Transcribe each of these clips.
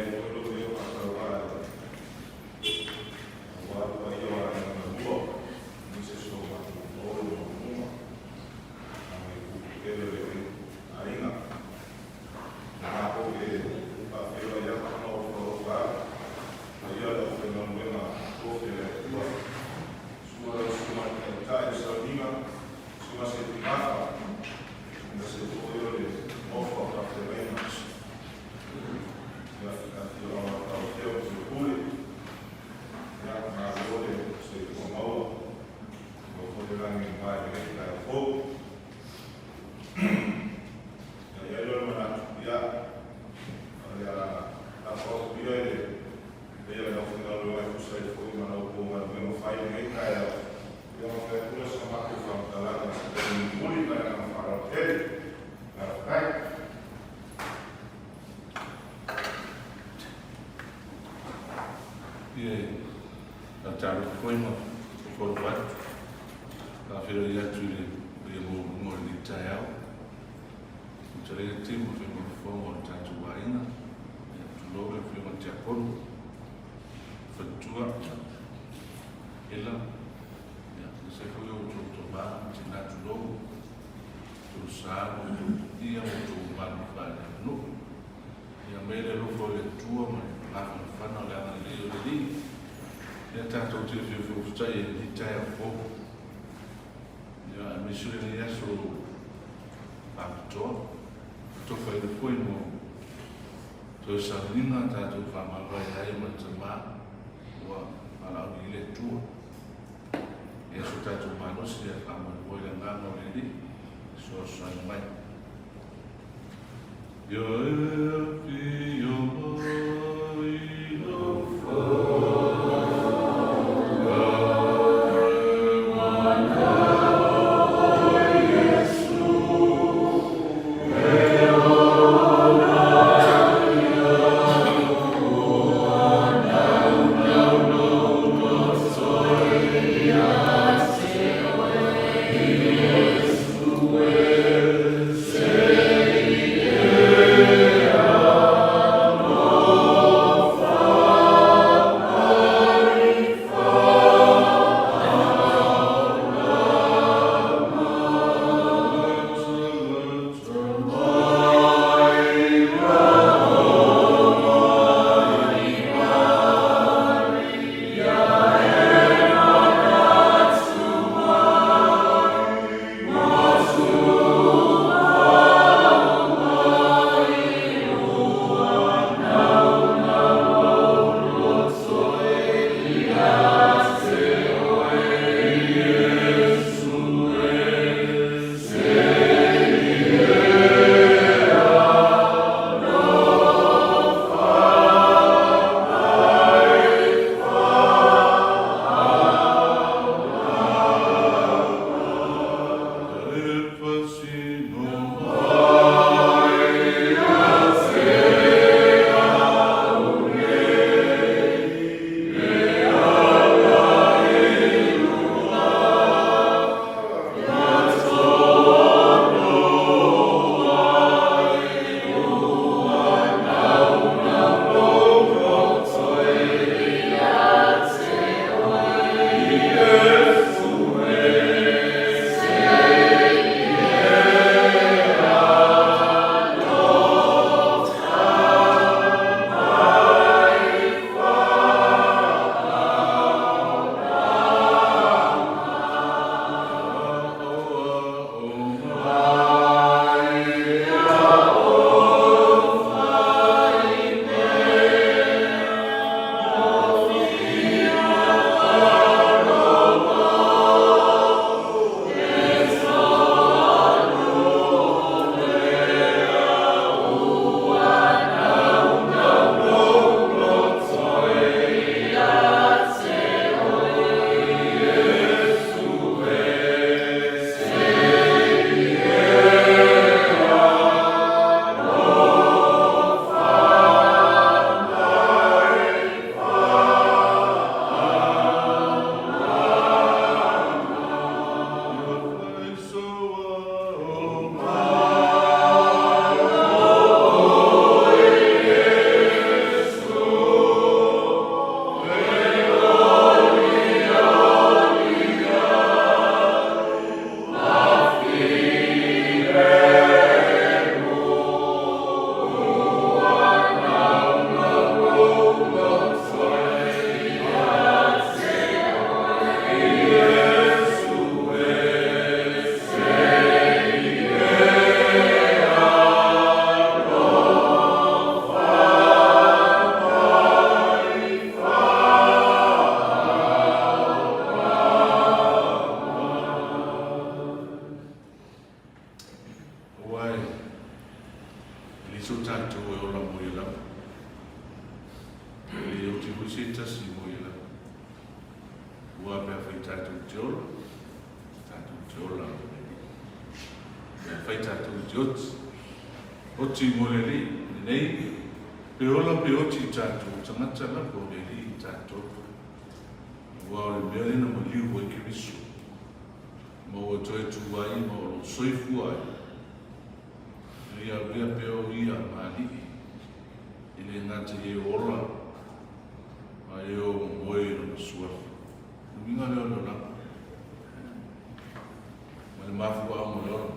ai foi lou leo faatauvaa aua le paia o aiga na lua, aemaise si o matou uso i le maualuga ma le tupu tele o lenei aiga. Lena foi e faafeiloai atu ma ofo alofa atu i le paia o le aufaigaluega totofi a le Atua, susu lau Susuga i le Taitai o Sauniga, Susuga Setigafa, aemaise foi o le nofo a faafeagaiga, ia, le afioaga o Tauatea o Fiapule, ia, malo le soifua maua, maua foi le lagi e mamae i lenei taeao fou. Ia i ai loa le manatu, ia, o le a lafo atu ia i le paia o le aufaigaluega e tusa ai foi ma la outou galuega fai i lenei taeao, ia ona fai atu lea o sa matou faamatalaga i se taimi mulimuli. Ma le agaga faaaloalo tele. Faafetai. Ia, e faatalofa foi ma fofola atu, faafeiloai atu i le paia maualuga o lenei taeao. Fetalai Timo Femonofoga o le tatou aiga, ia, tulou le Afioga i le Tiakono, faletua, Ela, ia, aemaise foi o outou tama ma tina, tulou, outou sa ma outou paia ma outou mamalu faaleaganuu. Ia aumai le alofa o le Atua ma le mafanafana o le agalelei o le Alii, lea tatou te feofeofetai ai i lenei taeao fou. Ia, aemaise o lenei aso faapitoa, atofaina foi mo toe sauniga tatou faamavae ai ma le Tama ua valaaulia i le Atua. Ia so tatou malosi ia faamoemoe i le agaga o le Alii e fesoasoani mai. Ia e afio mai lau E le so tatou e ola mo ia lava. E le oti foi se tasi mo ia lava. Ua pe afai tatou te ola, tatou te ola mo le Alii. Pe afai tatou te oti, oti mo le Alii, lenei, pe ola pe oti tatou, tagata lava o le Alii tatou. Aua o le mea lea na maliu ai Keriso, ma ua toe tu ai ma o lo o soifua ai, ina ia avea pea o ia ma Alii, e le gata i e ola, a e o moe i lona suafa. O le uiga lea o le olaga, ma le mafuaaga o le ola.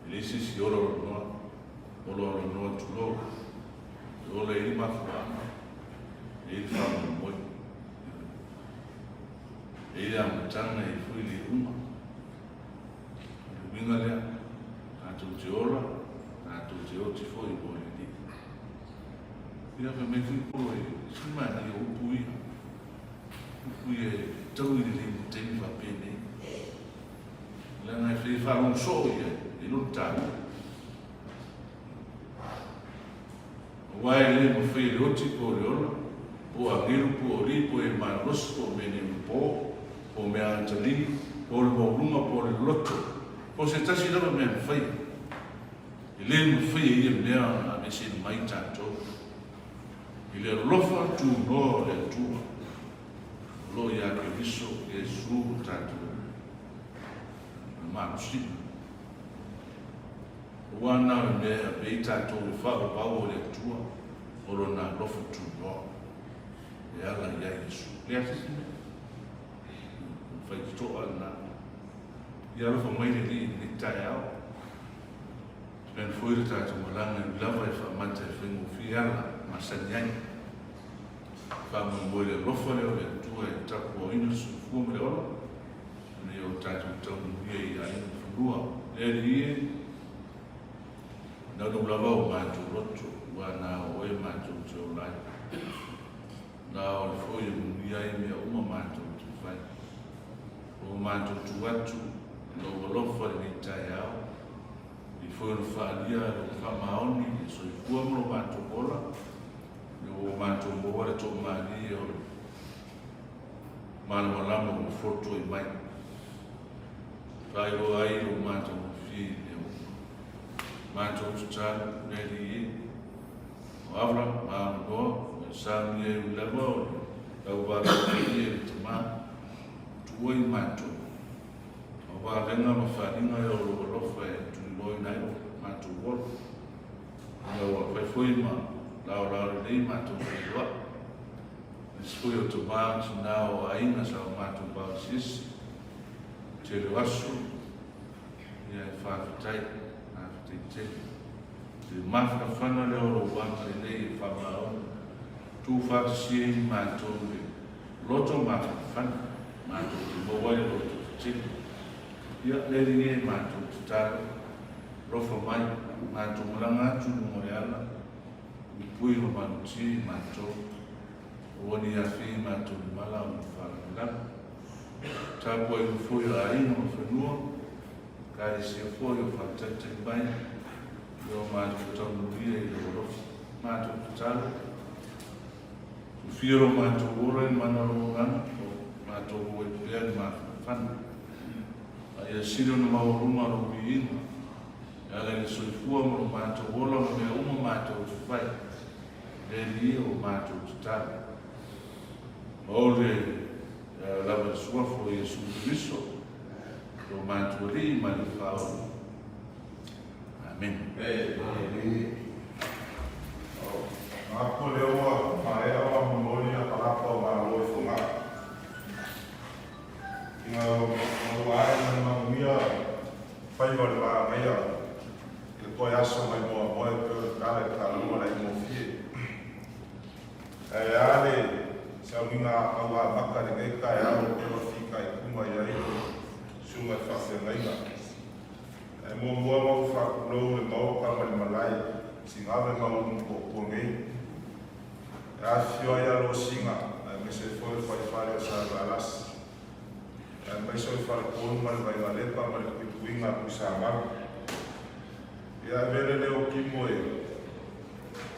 E leai se isi ola o lonoa, ola o lonoa tulou. E ola e i ai mafuaaga, e i ai le faamoemoe. E i ai le amataga, e i ai foi le iuga. O le uiga lea, tatou te ola, tatou te oti foi mo le Alii. Ia fai mai foi Polo e sili manaia o upu ia. Upu ia e taui lelei mo taimi faapenei. Leaga e fai faalogo soo ia i lona taua. Aua e le mafai e le oti po o le ola, po o agelu po o alii po o e malolosi po o mea nei po, po o mea atalii, po o le maualuga po o le loloto, po o se tasi lava mea mafai. E le mafai e ia mea ona aveeseina mai tatou i le alofa tunoa o le Atua o lo o ia Keriso Iesu lo tatou malosiga. Aua na o le mea e ave ai tatou i le faavavau o le Atua o Lona alofa tunoa e ala ia Iesu. Leai se isi mea. O le faitotoa lena. Ia alofa mai le Alii i lenei taeao. Mea foi le tatou malaga e ui lava e faamata e faigofie ala masani ai. Faamoemoe i le alofa lea o le Atua e tapuaina le soifua ma le ola, ina ia o tatou taumanuia i aiga ma fanua. Le Alii e, naunau lava o matou loto, ua na o oe matou te ola ai. Na o le foi e manuia ai mea uma matou te fai. Ua matou tu atu i lou alofa i lenei taeao, i foi ona faaalia lou faamaoni i le soifua ma lo matou ola, ina ua matou maua le toamalie o le malamalama ua fotuai mai. Faailoa ai lou matagofie i mea uma. Matou tatalo, le Alii e, o Avra ma Amanoa, ma saunia e ui lava o le lauvalavalaia i le Tama, tuua i matou. O vavega ma faaaliga e o lou alofa e tuliloaina ai lo matou ola. Ina ua fai foi ma laolao lelei matou feiloai. Nisi foi o tama, tina, o aiga sa o matou vaosiesi, tele o aso, ia e faafetai, faafetai tele. Le mafanafana lea o lou agalelei e faamaoni, tuufaatasia ai matou le loto mafanafana, matou te maua ai le loto tetele. Ia, le Alii e, matou tatalo, alofa mai, matou malaga atu i luga o le ala, puipui ma malutia i matou, aua ne i afea i matou le mala o ni faalavelave. Tapuai foi o aiga ma fanua, Ekalesia foi o faatalitali mai i o matou taumanuia i lou alofa. Matou tatalo, Tufia lo matou ola i le mana o lou Agaga, o matou o ai pea le mafanafana. A ia sili ona maualuga lou viiga, e ala i le soifua ma lo matou ola ma mea uma matou te fai, le Alii o matou tatalo. Ma o le lava le Suafa o Iesu Keriso, lo matou Alii ma le Faaola. Amene. Manatu o lea ua maea ona momoli na palapa o Malo i Fogaa. Ina maua ae ma le manuia faiva o le manaia i le toe aso mai moamoa e pei o le tala i le taaloga laigofie. Ae a le sauniga au amata i lenei taeao e pei ona fitaituga i ai le susuga i le faafeagaiga. Ae muamua ona ou faatulou le Maota ma le malae i Sigave ma Ulutotua nei. E afifio ai Alosina aemaise ai foi le fuaifale o Salevalasi, aemaise o le Faletolu ma le Vainalepa ma le puipuiga a Tuisamau. Ia avea le leo o Kimo e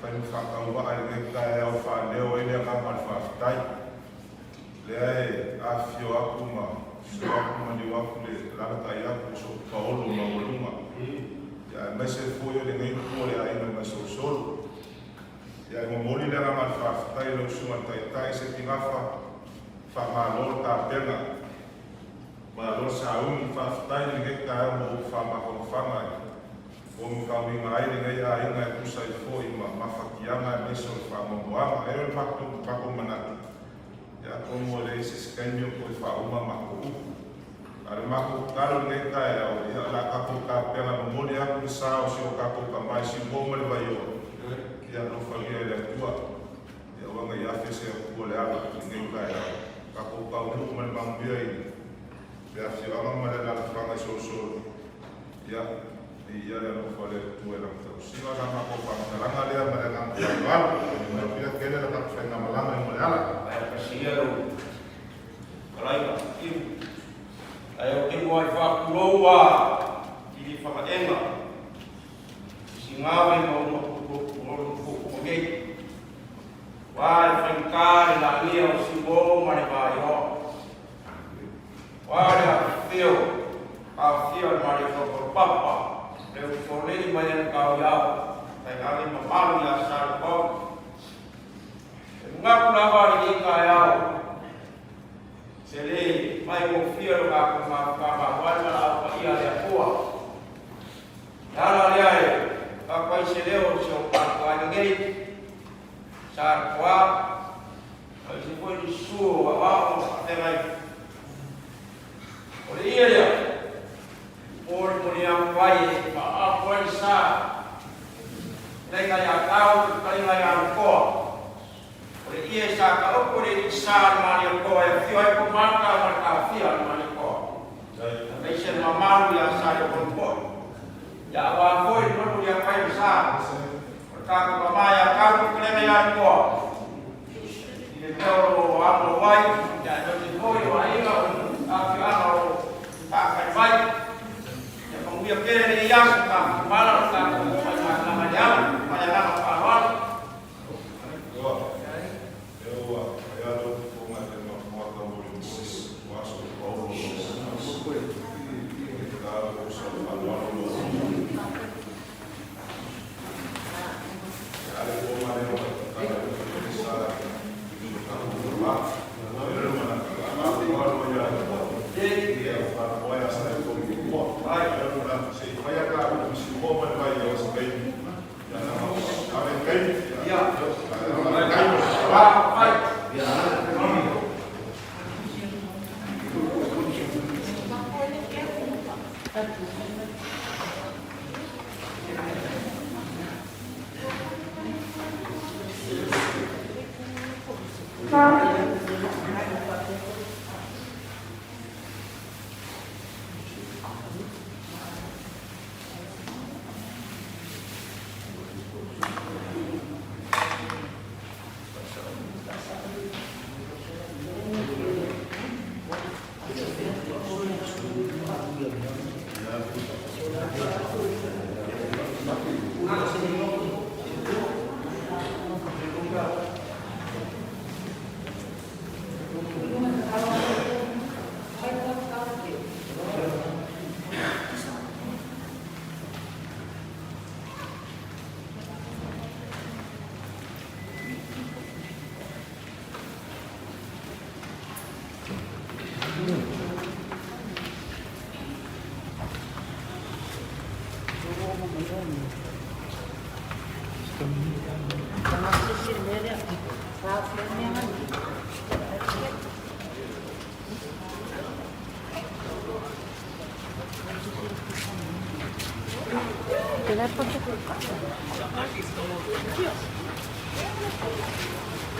fai ma faatauvaa i lenei taeao e faaleo ai le agaga o le faafetai. Lea e afifio atu ma susu atu ma maliu atu le alaalatai atu le Sotu Paolo maualuga, ia aemaise foi o lenei itu o le aiga Gasolosolo. Ia e momoli le agaga o le faafetai i lau Susuga i le Taitai Setigafa, faamalo le tapena, malo le sauni, faafetai i lenei taeao mo upu faamafanafana e molimauina ai lenei aiga e tusa ai foi ma mafatiaga aemaise o le faanoanoaga. E o le matou manatu, ia atonu e leai se isi taimi o toe faauma matou upu. A o le matou tatalo i lenei taeao, ia o le a tatou tapena e momoli atu le sa o si o tatou tama i Siuo ma le Vaioa, ia alofagia e le Atua, ia aua ne i afe se Atua le ala i lenei taeao. Tatou taunuu ma le manuia i le afioaga ma le alaalafaga i Solosolo, ia, viia le alofa o le Atua i Lana tausiga. O la matou faamatalaga lea ma le agaga faaaloalo. Manuia tele la tatou faigamalaga i Moleala. Ae pasia lou talaiga iu. Ae ou te muai faatulou a i le fagaega i sigao e mauma puupuu nei. Ua le faigata le lagia o Simo ma le Vaioa. Ua le afifio, afifio le Malietoa le ufolei mai le tau iao, tainane mamalu ia Salepau. E manatu lava i lenei taeao, se le faigofie lo tatou mafutaga aua le valaau paia a le Atua. Le ala lea e avatu ai se leo o si o tatou aiga nei, Sa Lepoa, aemaise foi le susu o aoao ma faafeagai. O le ia lea, molimoli atu ai e faaaapo ai le sa, fetalaiga ia Tau, fetalaiga ia Nofoa. O le ia sa taoto le alii sa le Malietoa e afio ai Pomata ma le Taofia le Malietoa. Aemaise le mamalu ia Salepolepoe. Ia aua foi le molimoli atu ai le sa. O le tatou tama ia Tau, fetalaiga ia Lepoa. I le mea o lo o amo ai, ia aemaise foi o aiga o afioaga o lo o faafali mai. Ia manuia tele lenei aso, tatou mala lo tatou faigamalaga i le ala, ma le agaga faaaloalo. Ua, e ua, e alo fofoga i le mafuata molimoli o aso Paolo e talo o sa faaaloalo lo Ale o ma leo tala o sa i tatou tama. E le mana ma faaaloalo ia ia faapoa ia sa i ko mo. Ai e le mana se i fai ka o si mo ma vai o sa kai. Ia na ma ave kai. Ia. Kai. Fai.